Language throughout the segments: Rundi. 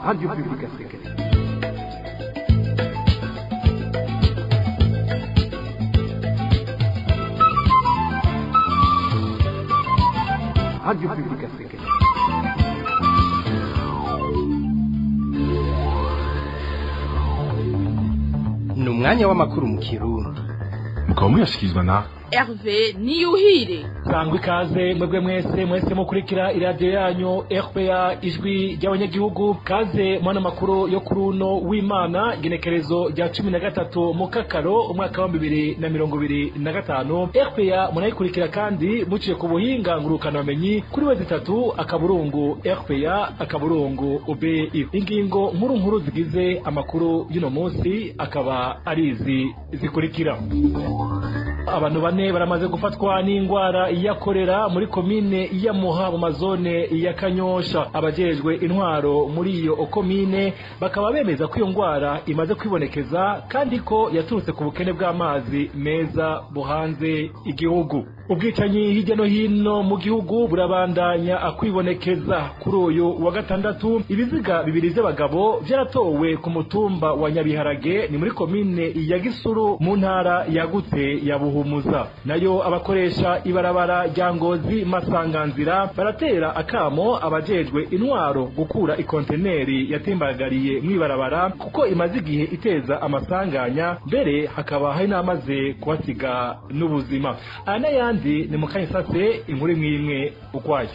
Radio Publique Africaine. Radio Publique Africaine. Ni umwanya w'amakuru mu Kirundi. Mukaba muyashyikirizwa na Hervé Niyuhire. Sangwa ikaze mwebwe mwese mwese mukurikira iradiyo yanyu RPA, Ijwi ry'Abanyagihugu. Kaze mwana makuru yo kuri uno w'Imana, igenekerezo rya 13 Mukakaro umwaka wa 2025. RPA munayikurikira kandi muciye ku buhinga ngurukana bumenyi kuri w.rpa.ubi. Ingingo nkuru nkuru zigize amakuru y'uno munsi akaba ari izi zikurikira: abantu bane baramaze gufatwa n'ingwara ya korera muri komine ya Muha mu mazone ya Kanyosha. Abajejwe intwaro muri iyo komine bakaba bemeza ko iyo ngwara imaze kwibonekeza kandi ko yaturutse ku bukene bw'amazi meza buhanze igihugu. Ubwicanyi hirya no hino mu gihugu burabandanya kwibonekeza. Kuri uyu wa gatandatu, ibiziga bibiri vy'abagabo vyaratowe ku mutumba wa Nyabiharage, ni muri komine ya Gisuru mu ntara yagutse ya Buhumuza. Nayo abakoresha ibarabara rya Ngozi Masanganzira baratera akamo abajejwe intwaro gukura ikonteneri yatimbagariye mw'ibarabara, kuko imaze igihe iteza amasanganya, mbere hakaba hari n'amaze kuhasiga n'ubuzima. Aya n'ayandi ni mukanyisase, inkuru imwe imwe ukwayo.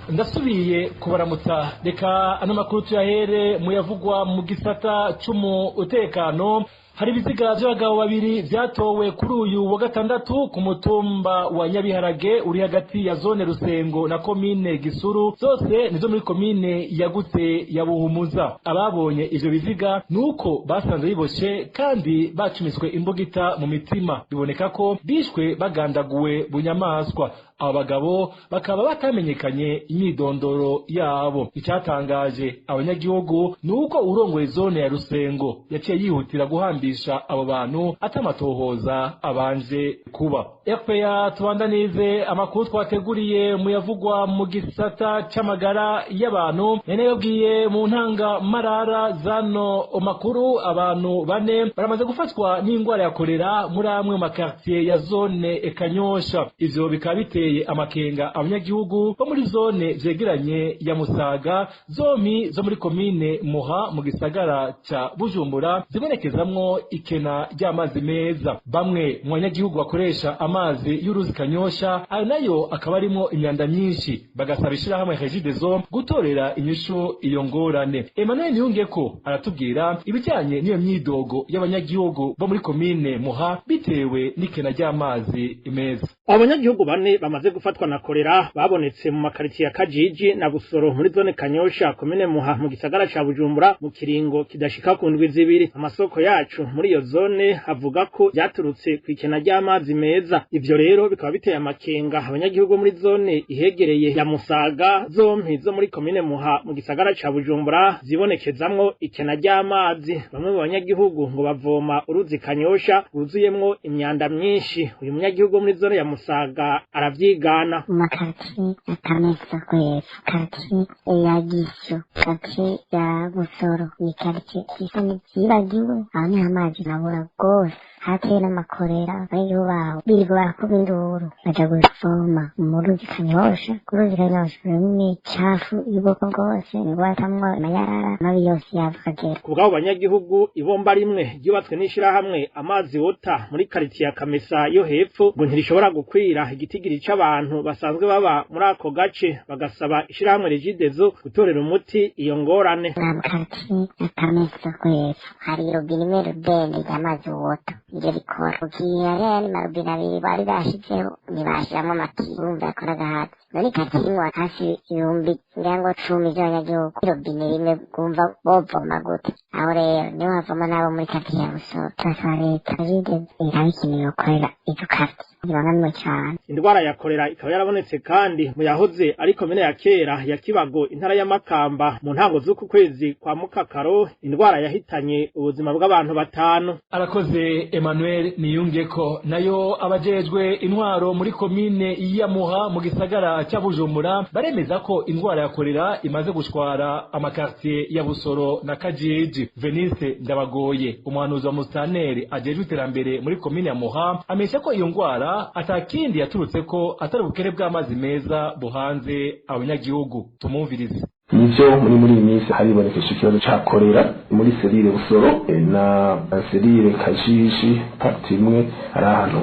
Ndasubiye kubaramutsa. Reka ano makuru tuyahere muyavugwa mu gisata c'umutekano. Hari ibiziga vy'abagabo babiri vyatowe kuri uyu wa gatandatu ku mutumba wa Nyabiharage uri hagati ya zone Rusengo na komine Gisuru, zose nizo muri komine yagutse ya Buhumuza. Ababonye ivyo biziga nuko basanze biboshe kandi bacumiswe imbugita mu mitima, biboneka ko bishwe bagandaguwe bunyamaswa. Abo bagabo bakaba batamenyekanye imyidondoro yabo. Icyatangaje abanyagihugu ni uko urongoye zone ya Rusengo yaciye yihutira guhambisha abo bantu atamatohoza abanje kuba. RPA, tubandanize amakuru twateguriye muyavugwa mu gisata c'amagara y'abantu. Nene yabwiye mu ntanga marara zano makuru, abantu bane baramaze gufatwa n'ingwara ya kolera muri amwe mu makartier ya zone Kanyosha. Ivyo bikaba biteye amakenga abanyagihugu bo muri zone vyegeranye ya Musaga, zompi zo muri komine Muha mu gisagara ca Bujumbura, zibonekezamwo ikena ry'amazi meza. Bamwe mu banyagihugu bakoresha amazi y'uruzi Kanyosha, ayo nayo akaba arimwo imyanda myinshi, bagasaba ishirahamwe Regideso gutorera inyishu iyo ngorane. Emmanuel Niyungeko aratubwira ibijyanye n'iyo myidogo y'abanyagihugu bo muri komine Muha bitewe n'ikena ry'amazi meza. Abanyagihugu bane bamaze gufatwa na kolera babonetse mu makaritiye ya Kajiji na Busoro muri zone Kanyosha, komine Muha, mu gisagara ca Bujumbura, mu kiringo kidashika ku ndwi 2. Amasoko yacu muri iyo zone avuga ko byaturutse ku ikena ry'amazi meza. Ivyo rero bikaba biteye amakenga abanyagihugu muri zone ihegereye ya Musaga, zompi zo muri komine Muha mu gisagara ca Bujumbura, zibonekezamwo ikena ry'amazi. Bamwe mu banyagihugu ngo bavoma uruzi Kanyosha rwuzuyemwo imyanda myinshi. Uyu munyagihugu wo muri zone ya Musaga aravyigana. Mu makartier ya Kamesa ko hepfo, kartier ya Gisyo, kartier ya Busoro, ni kartier zisa n'izibagiwe. Aho niho amazi abura rwose, hateye n'amakorera. Abanyagihugu baho birirwa barakuba induru, baja gusoma mu ruzi Kanyosha. Ku ruzi Kanyosha rurimo imicafu y'ubwoko bwose, nirwatamwo amayarara mabi yose yava akagera. Ku bw'abo banyagihugu, ibomba rimwe ryubatswe n'ishirahamwe Amazi Wota muri karitiye ya Kamesa yo hepfo ngo ntirishobora gukwira igitigiri c'abantu basanzwe baba muri ako gace, bagasaba ishirahamwe Regideso gutorera umuti iyo ngorane. Mu kartier ya Kamesa ko hepfo hari robine imwe rudende ry'amazi wota, niryo rikora. Ugiye hariya ni marobine abiri bari bashizeho, ntibashiramwo amatiyo, urumva yakoraga hasi. None kartier imwe hafi ibihumbi ngira ngo 10 vy'abanyagihugu, robine rimwe bwumva bovoma gute? Aho rero niho havoma n'abo muri kartier ya Busoro. Turasaba leta Regideso irabe ikintu yokorera izo kartier. Ntibangamiwe cane. Indwara ya kolera ikaba yarabonetse kandi mu yahoze ari komine ya kera ya Kibago, intara ya Makamba, mu ntango z'uku kwezi kwa Mukakaro, indwara yahitanye ubuzima bw'abantu batanu. Arakoze Emmanuel Niyungeko. Nayo abajejwe intwaro muri komine ya Muha mu gisagara cya Bujumbura baremeza ko indwara ya kolera imaze gushwara amakartier ya Busoro na Kajiji. Venise Ndabagoye, umuhanuzi wa mustaneri ajejwe iterambere muri komine ya Muha, amesha ko iyo ndwara atakindi yaturutse ko atari ubukene bw'amazi meza buhanze abanyagihugu. Tumumvirize. Nivyo, muri iyi minsi haribonekesha ikibazo ca kolera muri serire Busoro na serire Kajiji. Partie imwe hari ahantu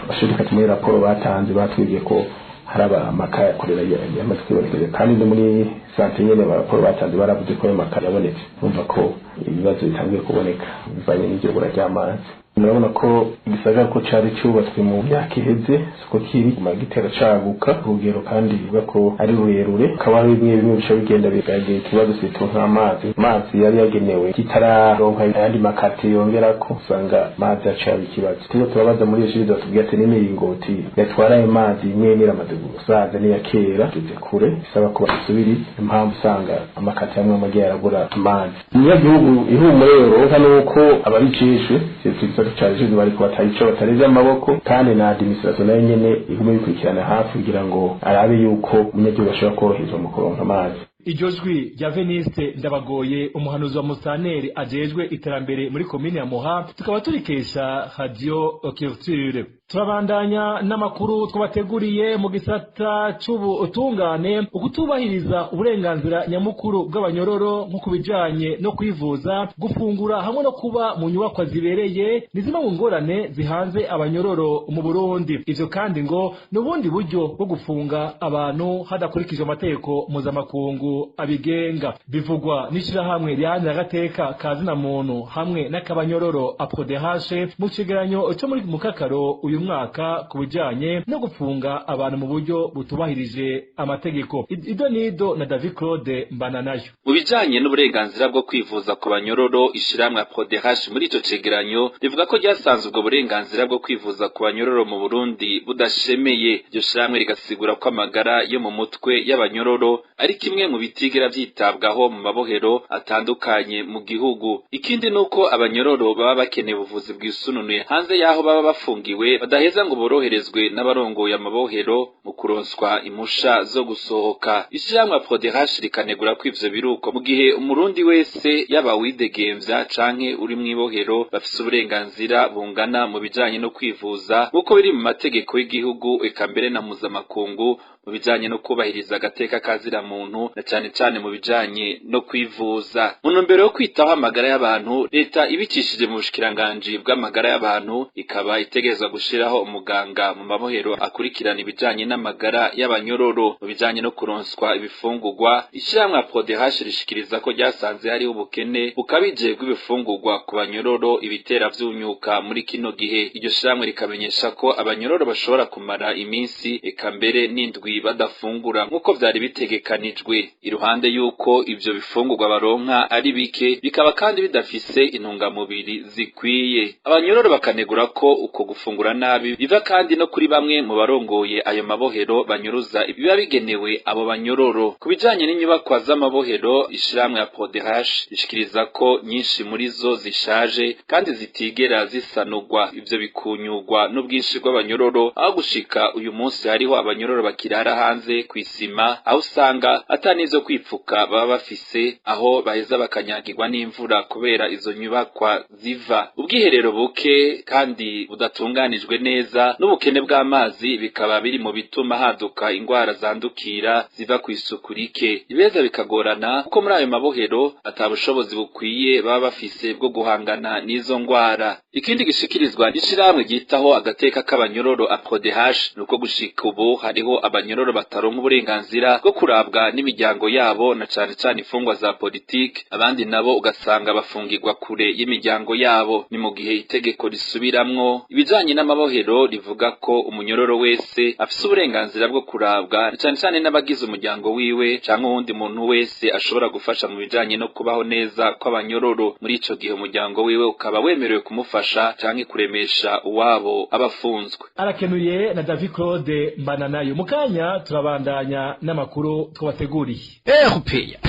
bashobora muri raporo batanze batwibwiye ko hari amaka ya kolera yamaze kwibonekeza, kandi no muri santé nyene raporo batanze baravuze ko ayo maka yabonetse. Urumva ko ibibazo bitanguye kuboneka bivanye n'iryo bura ry'amazi. Murabona ko igisagara ko cari cubatswe mu myaka iheze siko kiri gitera caguka urugero, kandi bivuga ko ari rurerure, hakaba hari bimwe bimwe bica bigenda bigagira ikibazo, surtout nk'amazi. Amazi yari yagenewe kitararonka ayandi makati yongerako, usanga amazi aca ikibazo. Turiko turabaza muri iyo shuri, batubwira ati n'imiringoti yatwara ayo mazi imwe imwe iramaze gusaza, n'iya kera igeze kure, isaba ko basubiri. Impamvu usanga amakati amwe amwe agiye arabura amazi, umunyagihugu ihumure yoronka nuko ababijejwe igisata ca Regideso bariko batayico batareze amaboko, kandi na administration nayo nyene igume bikurikirana hafi kugira ngo arabe yuko umunyagihugu ashobora koroherezwa mu kuronka amazi. Iryo jwi rya Veniste Ndabagoye, umuhanuzi wa musaneri ajejwe iterambere muri komine ya Muha, tukaba turikesha Radio Culture. Turabandanya n'amakuru twabateguriye mu gisata c'ubutungane. Ukutubahiriza uburenganzira nyamukuru bw'abanyororo nko kubijanye no kwivuza, gufungura hamwe no kuba mu nyubakwa zibereye ni zimwe mu ngorane zihanze abanyororo mu Burundi. Ivyo kandi ngo ni ubundi buryo bwo gufunga abantu hadakurikijwe amategeko mpuzamakungu abigenga. Bivugwa n'ishirahamwe riharanira agateka ka zina muntu hamwe n'akabanyororo APRODH mu cegeranyo co muri Mukakaro uyu mwaka ku bijanye no gufunga abantu mu buryo butubahirije amategeko. Ido Nido na David Claude Mbananayo. Mu bijanye n'uburenganzira bwo kwivuza ku banyororo, ishirahamwe APRODH muri ico cegeranyo rivuga ko ryasanze ubwo burenganzira bwo kwivuza ku banyororo mu Burundi budashemeye. Iryo shirahamwe rigasigura ko amagara yo mu mutwe y'abanyororo ari kimwe mu bitigera vyitabwaho mu mabohero atandukanye mu gihugu. Ikindi nuko abanyororo baba bakeneye ubuvuzi bwisununuye hanze y'aho baba bafungiwe, badaheza ngo boroherezwe n'abarongoye amabohero mu kuronswa impusha zo gusohoka. Ishirahamwe APRODH rikanegura ko ivyo biruko mu gihe umurundi wese, yaba uwidegemvya canke uri mw'ibohero, bafise uburenganzira bungana mu bijanye no kwivuza nk'uko biri mu mategeko y'igihugu, eka mbere na mpuzamakungu mu bijanye no kubahiriza agateka kazira muntu, na cane cane mu bijanye no kwivuza. Mu ntumbero yo kwitaho amagara y'abantu, leta ibicishije mu bushikiranganji bw'amagara y'abantu ikaba itegerezwa gushiraho umuganga mu mabohero akurikirana ibijanye n'amagara y'abanyororo. Mu bijanye no kuronswa ibifungurwa, ishirahamwe APRODH rishikiriza ko ryasanze hariho ubukene bukabije bw'ibifungurwa ku banyororo, ibitera vyunyuka muri kino gihe. Iryo shirahamwe rikamenyesha ko abanyororo bashobora kumara iminsi eka mbere n'indwi badafungura nk'uko vyari bitegekanijwe. Iruhande y'uko ivyo bifungurwa baronka ari bike, bikaba kandi bidafise intungamubiri zikwiye. Abanyororo bakanegura ko uko gufungura nabi biva kandi no kuri bamwe mu barongoye ayo mabohero banyuruza ibiba bigenewe abo banyororo. Ku bijanye n'inyubakwa z'amabohero, ishirahamwe APRODH rishikiriza ko nyinshi muri zo zishaje kandi zitigera zisanurwa. Ivyo bikunyurwa n'ubwinshi bw'abanyororo, aho gushika uyu munsi hariho abanyororo bakirara hanze kw'isima, aho usanga ata n'ivyo kwipfuka baba bafise, aho baheza bakanyagirwa n'imvura kubera izo nyubakwa ziva. Ubwiherero buke kandi budatunganijwe neza n'ubukene bw'amazi bikaba biri mu bituma haduka ingwara zandukira ziva kw'isuku rike. Ibeza bikagorana kuko muri ayo mabohero ata bushobozi bukwiye baba bafise bwo guhangana n'izo ngwara. Ikindi gishikirizwa n'ishirahamwe ryitaho agateka k'abanyororo APRODH nuko gushika ubu hariho abanyororo bataronka uburenganzira bwo kurabwa n'imiryango yabo, na cane cane imfungwa za politike, abandi nabo ugasanga bafungirwa kure y'imiryango yabo. Ni mu gihe itegeko risubiramwo ibijanye n'amabohero rivuga ko umunyororo wese afise uburenganzira bwo kurabwa na cane cane n'abagize umuryango wiwe canke uwundi muntu wese ashobora gufasha mu bijanye no kubaho neza kw'abanyororo. Muri ico gihe umuryango wiwe ukaba wemerewe kumufasha. gufasha canke kuremesha uwabo abafunzwe. Arakenuye na David Claude Mbananayo. Mukanya turabandanya n'amakuru twabateguriye. RPA.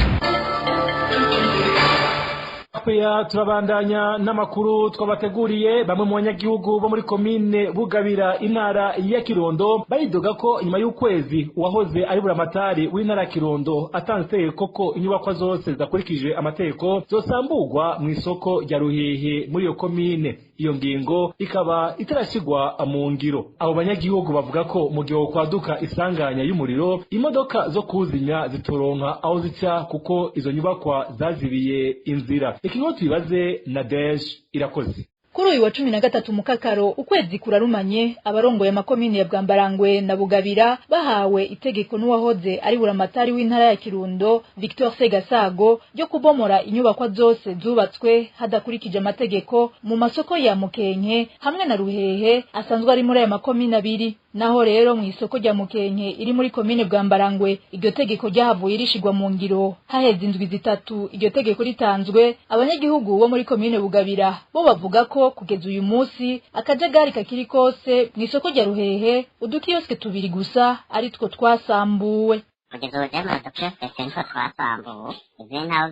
Pea turabandanya n'amakuru twabateguriye. Bamwe mu banyagihugu bo muri komine Bugabira, intara ya Kirundo, baridoga ko nyuma y'ukwezi uwahoze ari buramatari w'intara ya Kirundo atanze itegeko ko inyubakwa zose zidakurikije amategeko zosamburwa mu isoko rya Ruhehe muri iyo komine, iyo ngingo ikaba itarashyirwa mu ngiro. Abo banyagihugu bavuga ko mu gihe kwaduka isanganya y'umuriro, imodoka zo kuzimya zitoronka aho zica kuko izo nyubakwa zazibiye inzira. Ikigo tubibaze na Deje Irakoze. Kuri uyu wa 13 Mukakaro, ukwezi kurarumanye, abarongoye amakomine ya Bwambarangwe na Bugabira bahawe itegeko n'uwahoze ari buramatari w'intara ya Kirundo Victor Segasago ryo kubomora inyubakwa zose zubatswe hadakurikije amategeko mu masoko ya Mukenke hamwe na Ruhehe asanzwe ari muri aya makomine abiri. Naho rero mu isoko rya Mukenke iri muri komine Bwambarangwe iryo tegeko ryahavuye rishigwa mu ngiro haheze indwi 3 iryo tegeko ritanzwe. Abanyagihugu bo muri komine Bugabira bo bavuga ko kugeza uyu munsi akajagari kakiri kose mu isoko rya Ruhehe, udukiyoske 2 gusa ari two twasambuwe. Kugeza ubu rero udukiyosike nitwo twasambuwe, izindi ntaho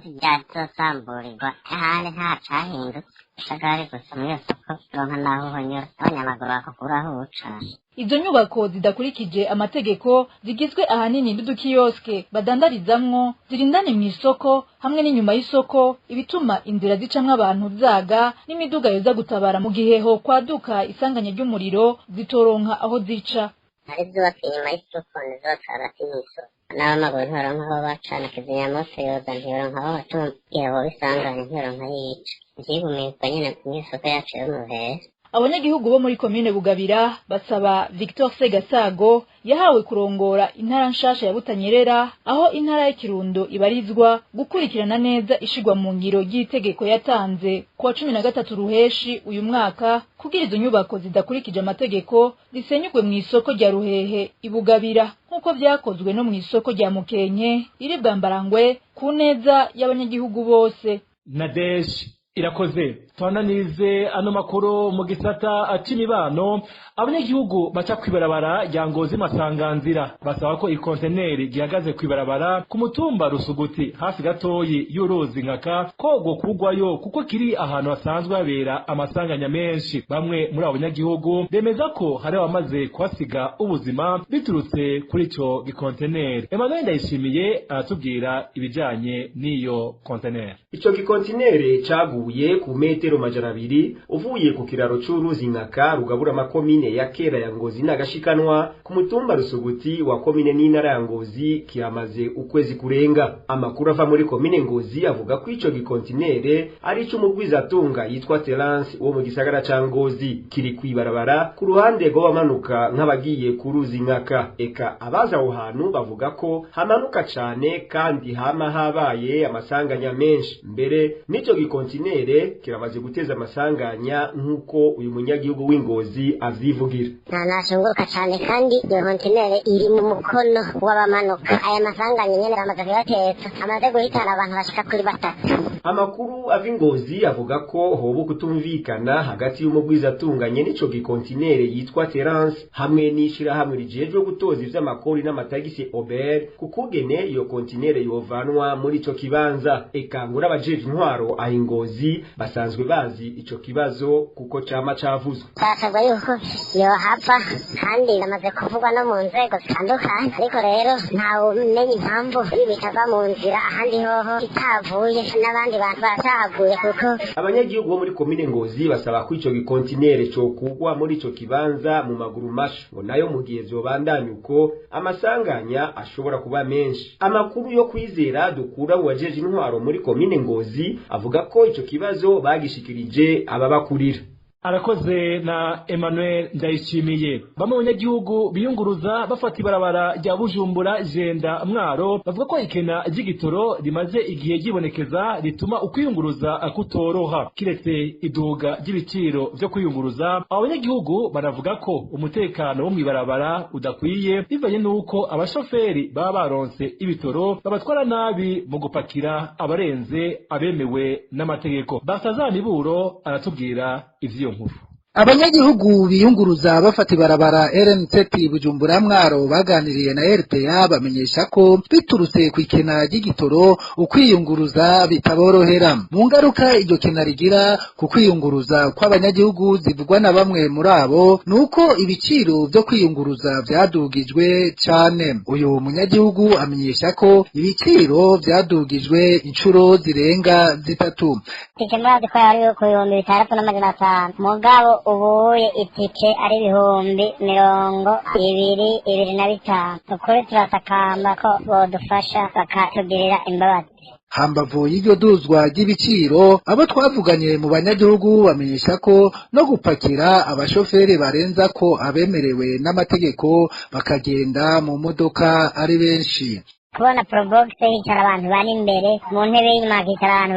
zizosamburirwa, ahandi nta cahindutse, akajagari gusa muri iyo soko, uronka naho uhonyora abanyamaguru bakukura aho uca. Izo nyubako zidakurikije amategeko zigizwe ahanini n'udukiyoske badandarizamwo zirindane mu isoko hamwe n'inyuma y'isoko, ibituma inzira zicamwo abantu zaga n'imiduga yoza gutabara mu gihe ho kwaduka isanganya ry'umuriro zitoronka aho zica. Hari zubatse inyuma y'isoko n'izubatse hagati y'isoko, n'abamaguru ntibaronka aho baca, na kizimyamoto yoza ntiyoronka aho baca, igihe hoba isanganya ntiyoronka aho ica, vyigumirwa nyene mw'isoko yacu yo mu Ruhehe. Abanyagihugu bo muri komine Bugabira basaba Victor Segasago yahawe kurongora intara nshasha ya Butanyerera aho intara ya Kirundo ibarizwa gukurikirana neza ishigwa mu ngiro ry'itegeko yatanze kuwa 13 Ruheshi uyu mwaka kugira izo nyubako zidakurikije amategeko zisenyugwe mu isoko rya Ruhehe ibugabira nkuko byakozwe no mu isoko rya Mukenke iri Bwambarangwe ku neza y'abanyagihugu bose. Nadesh Irakoze. Twananize ano makuru mu gisata c'imibano. Abanyagihugu baca kwibarabara rya Ngozi Masanganzira basaba ko ikonteneri gihagaze kwibarabara ku mutumba Rusuguti hafi gatoyi y'uruzi Nkaka ko gokugwayo kuko kiri ahantu hasanzwe habera amasanganya menshi. Bamwe muri abo banyagihugu bemeza ko hari abamaze kuhasiga ubuzima biturutse kuri ico gikonteneri. Emmanuel Ndayishimiye aratubwira ibijanye n'iyo konteneri. Ico gikontinere caguye ku metero 200 uvuye ku kiraro c'uruzi Nkaka rugabura makomine ya kera ya Ngozi n'agashikanwa ku mutumba Rusuguti wa komine n'intara ya Ngozi kiramaze ukwezi kurenga. Amakuru ava muri komine Ngozi avuga ko ico gikontinere ari c'umugwizatunga yitwa Terence wo mu gisagara ca Ngozi, kiri kwibarabara ku ruhande rw'abamanuka nk'abagiye ku ruzi Nkaka. Eka abaza aho hantu bavuga ko hamanuka cane kandi hama habaye amasanganya menshi. Mbere n'ico gikontinere kiramaze guteza amasanganya nk'uko uyu munyagihugu w'Ingozi avyivugira. Ntanashunguruka cane kandi iyo kontinere iri mu mukono w'abamanuka. Aya masanganya nyene amaze kuyatetsa, amaze guhitana abantu bashika kuri 3. Amakuru ava Ingozi avuga ko hoba kutumvikana hagati y'umugwizatunganye n'ico gikontinere yitwa Terence hamwe n'ishirahamwe rijejwe gutoza ivy'amakori n'amatagisi Ober kukugene iyo kontinere yovanwa muri ico kibanza. Eka ngo n'abajejwe intwaro aho Ingozi basanzwe bazi ico kibazo kuko cama cavuzwe. Twasabwa yuko yohava kandi bamaze kuvugwa no mu nzego zitandukanye, ariko rero ntawe umenya impamvu bitava mu nzira, ahandi hoho itavuye n'abandi bantu baracahaguye kuko abanyagihugu bo muri komine Ngozi basaba ko ico gikontinere cokugwa muri ico kibanza mu maguru masha, ngo nayo mu gihe vyobandanya uko amasanganya ashobora kuba menshi. Amakuru yo kwizera dukura mu bajeje intwaro muri komine Ngozi avuga ko ico kibazo bagishikirije ababakurira. Arakoze na Emmanuel Ndayishimiye. Bamwe mu banyagihugu biyunguruza bafata ibarabara rya Bujumbura Jenda Mwaro bavuga ko ikena ry'igitoro rimaze igihe ryibonekeza rituma ukwiyunguruza kutoroha. Kiretse iduga ry'ibiciro vyo kwiyunguruza, abo banyagihugu baravuga ko umutekano wo mw'ibarabara udakwiye bivanye n'uko abashoferi baba baronse ibitoro babatwara nabi mu gupakira abarenze abemewe n'amategeko. Basazaniburo aratubwira ivyo. niyo nkuru. Abanyagihugu biyunguruza bafata ibarabara RN7 Bujumbura Mwaro baganiriye na RPA bamenyesha ko biturutse ku ikena ry'igitoro ukwiyunguruza bitaborohera. Mu ngaruka iryo kena rigira ku kwiyunguruza kw'abanyagihugu zivugwa na bamwe muri abo nuko ibiciro byo kwiyunguruza vyadugijwe cane. Uyu munyagihugu amenyesha ko ibiciro vyadugijwe inshuro zirenga 3. Itike murazi ko yari ku 6500 mugabo ubuye itike ari 25,000. Ukuri turasakamba ko bodufasha bakatugirira imbabazi. Hambavu y'iryo duzwa ry'ibiciro, abo twavuganye mu banyagihugu bamenyesha ko no gupakira abashoferi barenza ko abemerewe n'amategeko bakagenda mu modoka ari benshi. Kubona probox hicara abantu bane imbere, mu ntebe y'inyuma hakicara abantu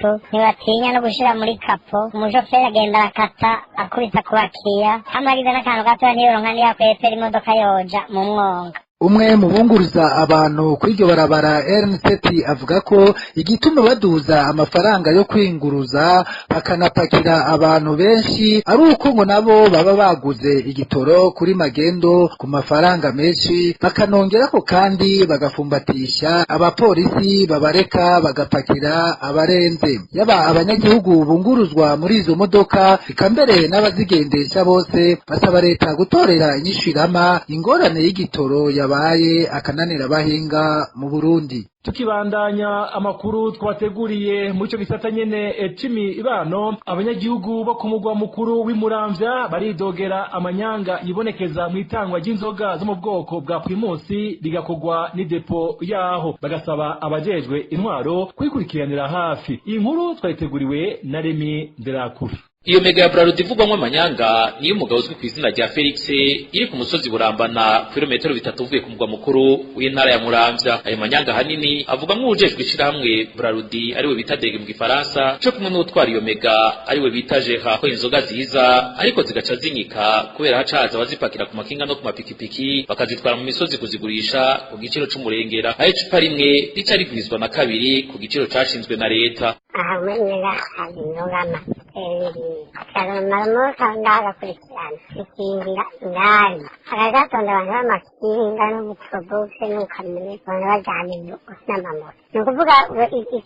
6, ntibatinya no gushira muri kapo. Umushoferi agenda arakata akubita ku bakiriya, hamwe agize n'akantu gatoya ntiyoronka niyakwepera imodoka yoja mu mwonga. Umwe mu bunguruza abantu kw'iryo barabara RN7 avuga ko igituma baduza amafaranga yo kwinguruza bakanapakira abantu benshi ari uko ngo nabo baba baguze igitoro kuri magendo ku mafaranga menshi, bakanongerako kandi bagafumbatisha abapolisi babareka bagapakira abarenze. Yaba abanyagihugu bunguruzwa muri izo modoka eka mbere n'abazigendesha bose basaba leta gutorera inyishirama ingorane y'igitoro ya baye akananira bahinga mu Burundi. Tukibandanya amakuru twateguriye muri cyo gisata nyene cimi ibano, abanyagihugu bo kumugwa mukuru w'imuramvya baridogera amanyanga yibonekeza mu itangwa ry'inzoga zo mu bwoko bwa Primus bigakogwa ni depo yaho, bagasaba abajejwe intwaro kwikurikiranira hafi. Iyi nkuru twayiteguriwe na Remy Nderakuru. Iyo mega ya Brarudi ivugwamwo amanyanga niyo umugabo uzwi ku izina rya Felix iri ku musozi Burambana kilometero 3 uvuye ku mugwa mukuru w'intara ya Muramvya. Ayo manyanga hanini avugwamwo uwujejwe ishirahamwe Brarudi ariwe bita Dege mu Gifaransa, co kumwe n'utwara iyo mega ariwe bita Jeha, ko inzoga ziza ariko zigaca zinyika kubera hacaza abazipakira ku makinga no ku mapikipiki bakazitwara mu misozi kuzigurisha ku giciro c'umurengera, aho icupa rimwe rica rigwizwa na 2 ku giciro cashinzwe na leta. Ngakurikirana ikingira indani hagatonda abantu b'amakinga n'ubuprobogise n'ukamene abantu bajyana n'amamoto. Ni ukuvuga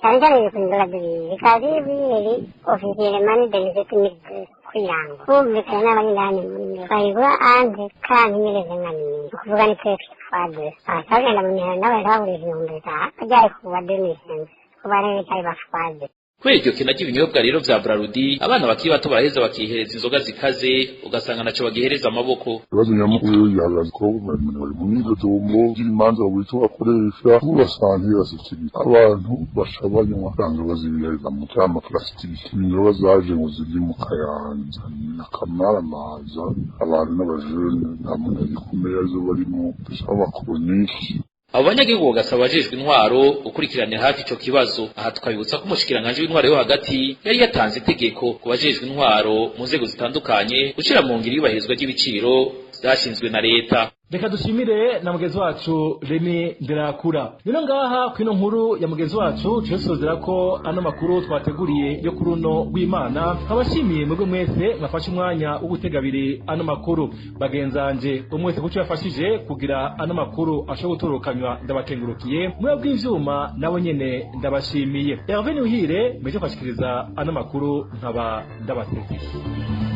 cyane cyane biri ku nzoga zibiri bikaba biri ofisiyere mani deniseti midi kwirangwa bumvikanye n'abanyindani muri bayigura ante kandi ntireze nka mini. Ni ukuvuga ni peke fwade abagenda mu mihanda bahita bagurisha 5000 bajyaye kuba demisense kuba rero cyari bafwade. Kubera iryo kena ry'ibinyobwa rero vya Brarudi, abana bakiri bato baraheza bakihereza inzoga zikaze, ugasanga naco bagihereza amaboko. Ibibazo nyamukuru bihagaze ko bari mu myidodombo y'imanza buri cyo bakoresha urasanga ntibasukira abantu baca banywa usanga bazibireza mu cyama plastique. Inzoga zaje ngo ziri mu Kayanza n'akamaramaza, abantu n'abajene nta muntu agikomeye arizo barimo bisaba nyinshi. Abo banyagihugu bagasaba abajejwe intwaro gukurikiranira hafi ico kibazo. Aha tukabibutsa ko umushikiranganji w'intwaro yo hagati yari yatanze itegeko ku bajejwe intwaro mu nzego zitandukanye gushira mu ngiro iyubahirizwa ry'ibiciro vyashinzwe na leta. Reka dushimire na mugenzi wacu Remy Nderakura. Nino ngaha kwino nkuru ya mugenzi wacu cyo ko ano makuru twateguriye yo kuri uno w'Imana. Abashimiye mwebwe mwese mwafashe umwanya wo gutegabiri ano makuru. Bagenzanje umwese kuco yafashije kugira ano makuru ashobora gutorokanywa ndabakengurukiye. Mwe bw'ivyuma nabo nyene ndabashimiye. Hervé Nuhire muje kwashikiriza ano makuru nkaba ndabasezeye.